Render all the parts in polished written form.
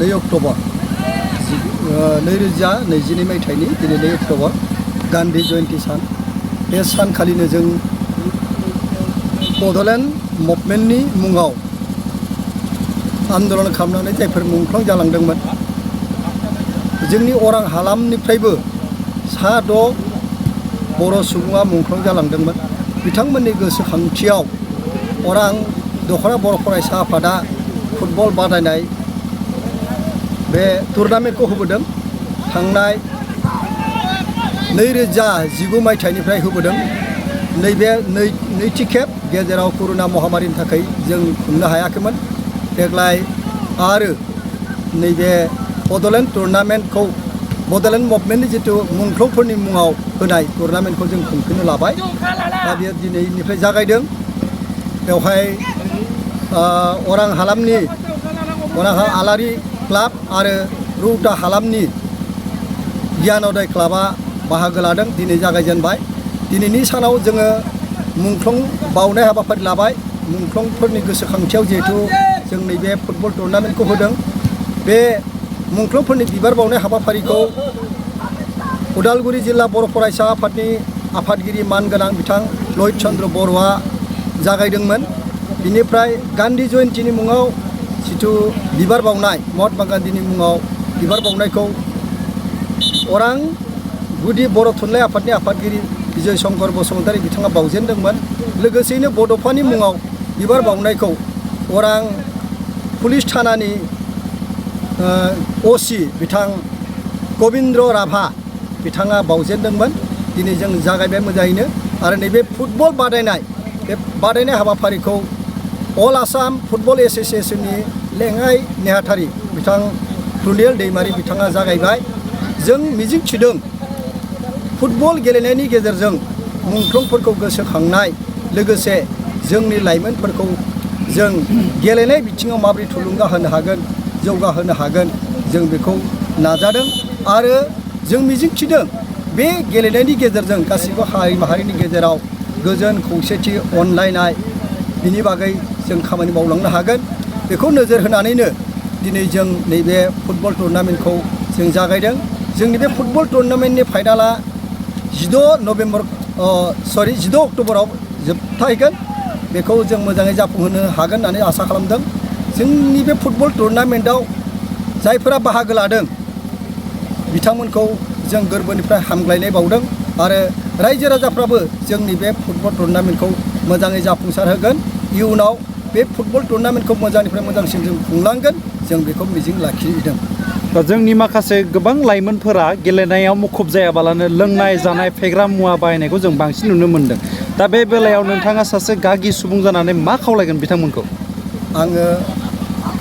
2 October 2022 मायथाइनि दिनै 2 October Gandhi जयन्ती सान बे सानखालिनो जों बड'लेण्ड मुभमेन्टनि मुङाव आन्दलन खालामनानै जायफोर मुंख्लं जालांदोंमोन जोंनि अरां हालामनिफ्रायबो सा 6 बर' सुबुङा मुंख्लं जालांदोंमोन बिथांमोननि गोसोखांथियाव अरां दख'र बर' फरायसा आफादा फुटबल बादायनाय बे टुर्नामेन्टखौ होबोदों थांनाय 2019 मायथाइनिफ्राय होबोदों नैबे नैथि खेब गेजेराव करुना महामारिनि थाखाय जों खुंनो हायाखैमोन देग्लाय आरो नैबे बड'लेण्ड टुर्नामेन्टखौ बड'लेण्ड मुभमेन्टनि जितु मुंख्लंफोरनि मुङाव होनाय टुर्नामेन्टखौ जों खुंफिननो लाबाय दा बेयो दिनैनिफ्राय जागायदों बेवहाय अरां हालामनि आलारि क्लाब आरो रौता हालामनि गियानोदय क्लाबा बाहागो लादों दिनै जागायजेनबाय दिनैनि सानाव जोङो मुंख्लं बावनाय हाबाफारि लाबाय मुंख्लंफोरनि गोसोखांथियाव जिहेतु जों नैबे फुटबल टुर्नामेन्टखौ होदों बे मुंख्लंफोरनि बिबार बावनाय हाबाफारिखौ उदालगुरि जिल्ला बर' फरायसा आफादनि आफादगिरि मानगोनां बिथां लहित चन्द्र बर'आ जागायदोंमोन बिनिफ्राय गान्धी जयन्तीनि मुङाव जिथु बिबार बावनाय महात्मा गान्धीनि मुङाव बिबार बावनायखौ अरां गुदि बर' थुनलाइ आफादनि आफादगिरि बिजय शंकर बसुमतारी बिथाङा बावजेनदोंमोन लोगोसेयैनो बड'फानि मुङाव बिबार बावनायखौ अरां पुलिस थानानि असि बिथां गबिन्द्र राभा बिथाङा बावजेनदोंमोन दिनै जों जागायबाय मोजाङैनो आरो नैबे फुटबल बादायनाय बे बादायनाय हाबाफारिखौ अल आसाम फुटबल एस'सिएशननि लेङाइ नेहाथारि बिथां तुलिल दैमारि बिथाङा जागायबाय जों मिजिं थिदों फुटबल गेलेनायनि गेजेरजों मुंख्लंफोरखौ गोसोखांनाय लोगोसे जोंनि लाइमोनफोरखौ जों गेलेनाय बिथिङाव माबोरै थुलुंगा होनो हागोन जौगाहोनो हागोन जों बेखौ नाजादों आरो जों मिजिं थिदों बे गेलेनायनि गेजेरजों गासिबो हारि माहारिनि गेजेराव गोजोन खौसेथि अनलायनाय बिनि बागै जों खामानि मावलांनो हागोन बेखौ नोजोर होनानैनो दिनै जों नैबे फुटबल टुर्नामेन्टखौ जों जागायदों जोंनि बे फुटबल टुर्नामेन्टनि फाइनाला 14 अक्ट'बराव जोबथाहैगोन बेखौ जों मोजाङै जाफुंहोनो हागोन होननानै आसा खालामदों जोंनि बे फुटबल टुर्नामेन्टआव जायफोरा बाहागो लादों बिथांमोनखौ जों गोरबोनिफ्राय हामग्लायनाय बावदों आरो रायजो राजाफ्राबो जोंनि बे फुटबल टुर्नामेन्टखौ मोजाङै जाफुंसार होगोन इयुनाव बे फुटबल टुर्नामेन्टखौ मोजांनिफ्राय मोजांसिन जों खुंलांगोन जों बेखौ मिजिं लाखिदों दा जोंनि माखासे गोबां लाइमोनफोरा गेलेनायाव मुखुब जायाबालानो लोंनाय जानाय फेग्रा मुवा बाहायनायखौ जों बांसिन नुनो मोन्दों दा बे बेलायाव नोंथाङा सासे गागि सुबुं जानानै मा खावलायगोन बिथांमोनखौ आङो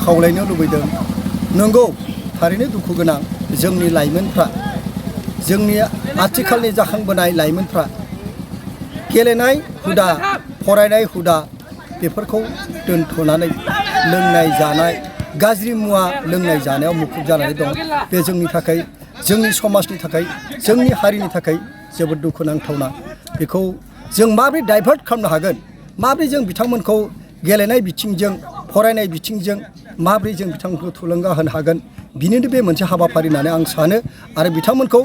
खावलायनो लुबैदों नंगौ थारैनो दुखु गोनां जोंनि लाइमोनफ्रा जोंनि आथिखालनि जाखांबोनाय लाइमोनफ्रा गेलेनाय हुदा फरायनाय हुदा बेफोरखौ दोनथ'नानै लोंनाय जानाय गाज्रि मुवा लोंनाय जानायाव मुखुब जानानै दं बे जोंनि थाखाय जोंनि समाजनि थाखाय जोंनि हारिनि थाखाय जोबोद दुखुनांथावना बेखौ जों माबोरै डाइभार्ट खालामनो हागोन माबोरै जों बिथांमोनखौ गेलेनाय बिथिंजों फरायनाय बिथिंजों माबोरै जों बिथांमोनखौ थुलुंगा होनो हागोन बिनिनो बे मोनसे हाबाफारि होननानै आं सानो आरो बिथांमोनखौ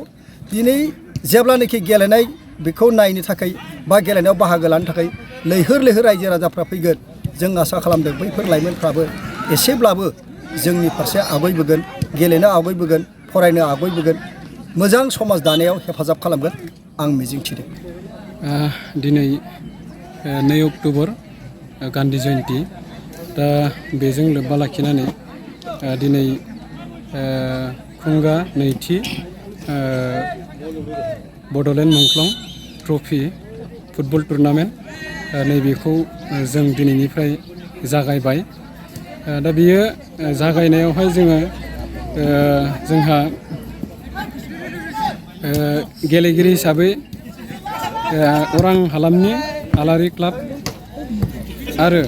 दिनै जेब्लानाखि गेलेनाय बेखौ नायनो थाखाय बा गेलेनायाव बाहागो लानो थाखाय लैहोर लैहोर रायजो राजाफ्रा फैगोन जों आसा खालामदों बैफोर लाइमोनफ्राबो एसेब्लाबो जोंनि फारसे आवगायबोगोन गेलेनो आवगायबोगोन फरायनो आवगायबोगोन मोजां समाज दानायाव हेफाजाब खालामगोन आं मिजिंथिदों दिनै 2 अक्ट'बर गान्धी जयन्ती दा बेजों लोब्बा लाखिनानै दिनै खुंगा नैथि बड'लेण्ड मुंख्लं ट्रफि फुटबल टुर्नामेन्ट नैबेखौ जों दिनैनिफ्राय जागायबाय दा बेयो जागायनायावहाय जोंहा गेलेगिरि हिसाबै अरां हालामनि आलारि क्लाब आरो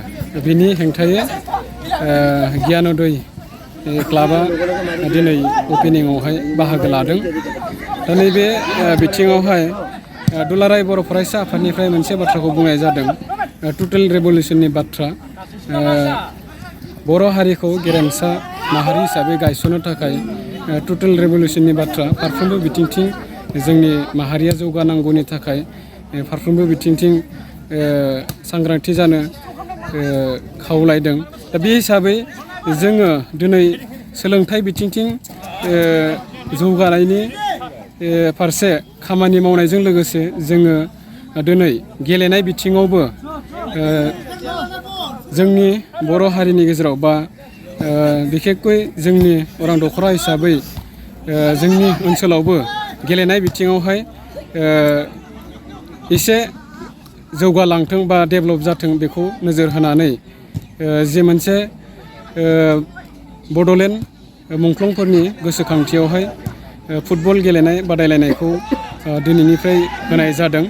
बिनि हेंथायै गियानोदय क्लाबा दिनै अपेनिंआवहाय बाहागो लादों दा नैबे बिथिङावहाय दुलाराय बर' फरायसा आफादनिफ्राय मोनसे बाथ्राखौ बुंनाय जादों टटेल रेभलिउसननि बाथ्रा बर' हारिखौ गेरेमसा माहारि हिसाबै गायसननो थाखाय टटेल रेभलिउसननि बाथ्रा फारफ्रोमबो बिथिंथिं जोंनि माहारिया जौगानांगौनि थाखाय फारफ्रोमबो बिथिंथिं सांग्रांथि जानो खावलायदों। दा बे हिसाबै जोङो दिनै सोलोंथाइ बिथिंथिं जौगानायनि फारसे खामानि मावनायजों लोगोसे जोङो दिनै गेलेनाय बिथिङावबो जोंनि बर' हारिनि गेजेराव बा बिखेखকৈ जोंनि अरां दख'रा हिसाबै जोंनि ओनसोलावबो गेलेनाय बिथिङावहाय एसे जौगालांथों बा डेभेलप जाथों बेखौ नोजोर होनानै जे मोनसे बड'लेण्ड मुंख्लंफोरनि गोसोखांथियावहाय फुटबल गेलेनाय बादायलायनायखौ दिनैनिफ्राय होनाय जादों।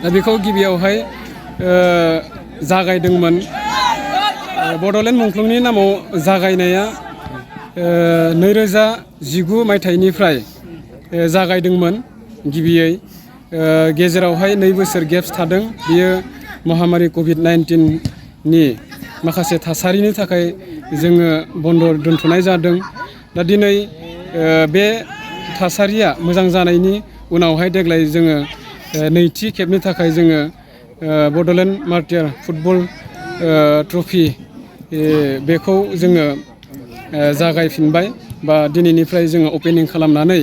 दा बेखौ गिबियावहाय जागायदोंमोन बड'लेण्ड मुंख्लंनि नामाव जागायनाया 2019 मायथाइनिफ्राय जागायदोंमोन गिबियै गेजेरावहाय 2 बोसोर गेप्स थादों। बियो महामारि COVID-19नि माखासे थासारिनि थाखाय जोङो बन्द दोनथ'नाय जादों। दा दिनै बे थासारिया मोजां जानायनि उनावहाय देग्लाय जोङो नैथि खेबनि थाखाय जोङो बड'लेण्ड मार्टियार फुटबल ट्रफि बेखौ जोङो जागायफिनबाय बा दिनैनिफ्राय जोङो अपेनिं खालामनानै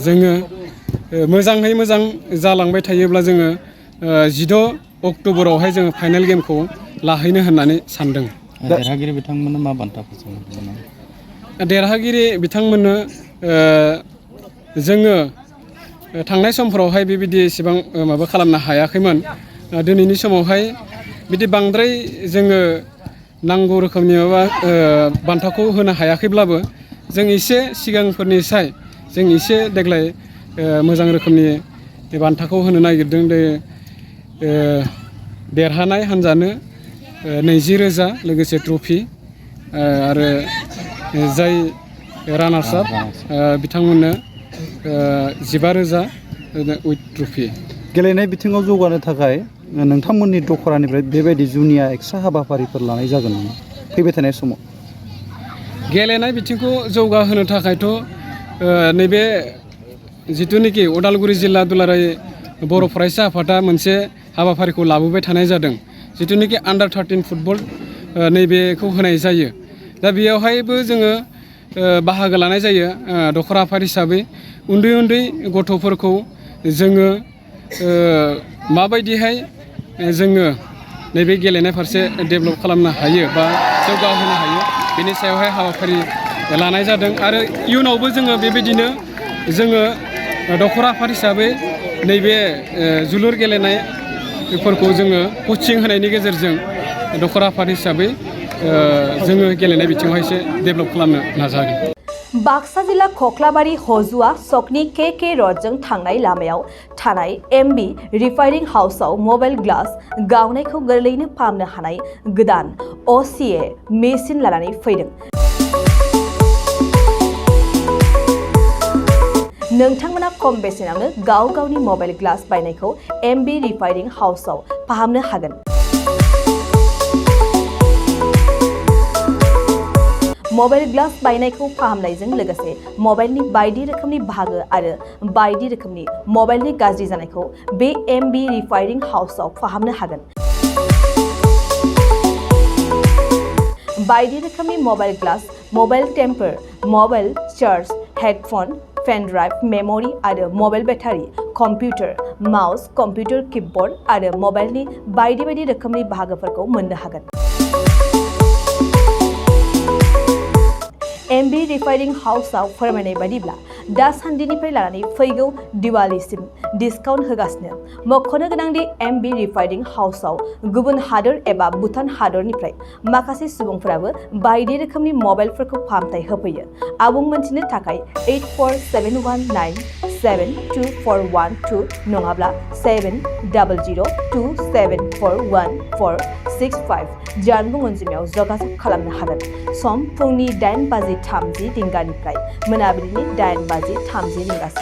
जोङो मोजाङै मोजां जालांबाय थायोब्ला जोङो 16 अक्ट'बरावहाय जोङो फाइनाल गेमखौ लाहैनो होननानै सानदों। देरहागिरि बिथांमोननो मा बान्थाखौ देरहागिरि बिथांमोननो जोङो थांनाय समफोरावहाय बेबायदि एसेबां माबा खालामनो हायाखैमोन। दिनैनि समावहाय बिदि बांद्राय जोङो नांगौ रोखोमनि माबा बान्थाखौ होनो हायाखैब्लाबो जों एसे सिगांफोरनिसाय जों एसे देग्लाय मोजां रोखोमनि बान्थाखौ होनो नागिरदों। देरहानाय हान्जानो 20,000 लोगोसे ट्रफि आरो जाय रानार्स आप बिथांमोननो 15,000 उइथ ट्रफि। गेलेनाय बिथिङाव जौगानो थाखाय नोंथांमोननि दख'रानिफ्राय बेबायदि जुनिया एक्सट्रा हाबाफारिफोर लानाय जागोन नामा फैबाय थानाय समाव? गेलेनाय बिथिंखौ जौगाहोनो थाखायथ' नैबे जिथुनिखि उदालगुरि जिल्ला दुलाराय बर' फरायसा आफादा मोनसे हाबाफारिखौ लाबोबाय थानाय जादों। जिथुनिखि आन्डार 13 फुटबल नैबेखौ होनाय जायो। दा बेयावहायबो जोङो बाहागो लानाय जायो दख'रा आफाद हिसाबै। उन्दै उन्दै गथ'फोरखौ जोङो माबायदिहाय जोङो नैबे गेलेनाय फारसे डेभेलप खालामनो हायो बा जौगाहोनो हायो बेनि सायावहाय हाबाफारि लानाय जादों। आरो इयुनावबो जोङो बेबायदिनो जोङो दख'रा आफाद हिसाबै नैबे जोलुर गेलेनायफोरखौ जोङो कचिं होनायनि गेजेरजों दख'रा आफाद हिसाबै जोङो गेलेनाय बिथिङावहाय एसे डेभेलप खालामनो नाजागोन। बाक्सा जिल्ला खख्लाबारि हजुआ सकनि के रडजों थांनाय लामायाव थानाय MB रिफाइनिं हाउसआव मबाइल ग्लास गावनायखौ गोरलैयैनो फाहामनो हानाय गोदान OCA मेसिन लानानै फैदों। नोंथांमोना खम बेसेनावनो गाव गावनि मबाइल ग्लास बायनायखौ MB रिफाइनिं हाउसआव फाहामनो हागोन। मबाइल ग्लास बायनायखौ फाहामनायजों लोगोसे मबाइलनि बायदि रोखोमनि बाहागो आरो बायदि रोखोमनि मबाइलनि गाज्रि जानायखौ बे MB रिफाइनिं हाउसआव फाहामनो हागोन। बायदि रोखोमनि mobile glass, mobile temper, mobile charge, headphone, pen drive, memory आरो mobile battery, computer, mouse, computer keyboard आरो मबाइलनि बायदि बायदि रोखोमनि बाहागोफोरखौ मोननो हागोन। MB रिफाइनिं हाउसआव फोरमायनाय बायदिब्ला दासान्दिनिफ्राय लानानै फैगौ दिवालीसिम डिसकाउन्ट होगासिनो। मख'नो गोनांदि MB रिफाइनिं हाउसआव गुबुन हादोर एबा भुटान हादरनिफ्राय माखासे सुबुंफोराबो बायदि रोखोमनि मबाइलफोरखौ फाहामथाय होफैयो। आबुं मोनथिनो थाखाय 8471972412 नङाब्ला 7002741465 जानबुं अनजिमायाव जगाजग खालामनो हागोन। सम फुंनि 8:30 रिंगानिफ्राय मोनाबिलिनि 8:30 रिंगासिम।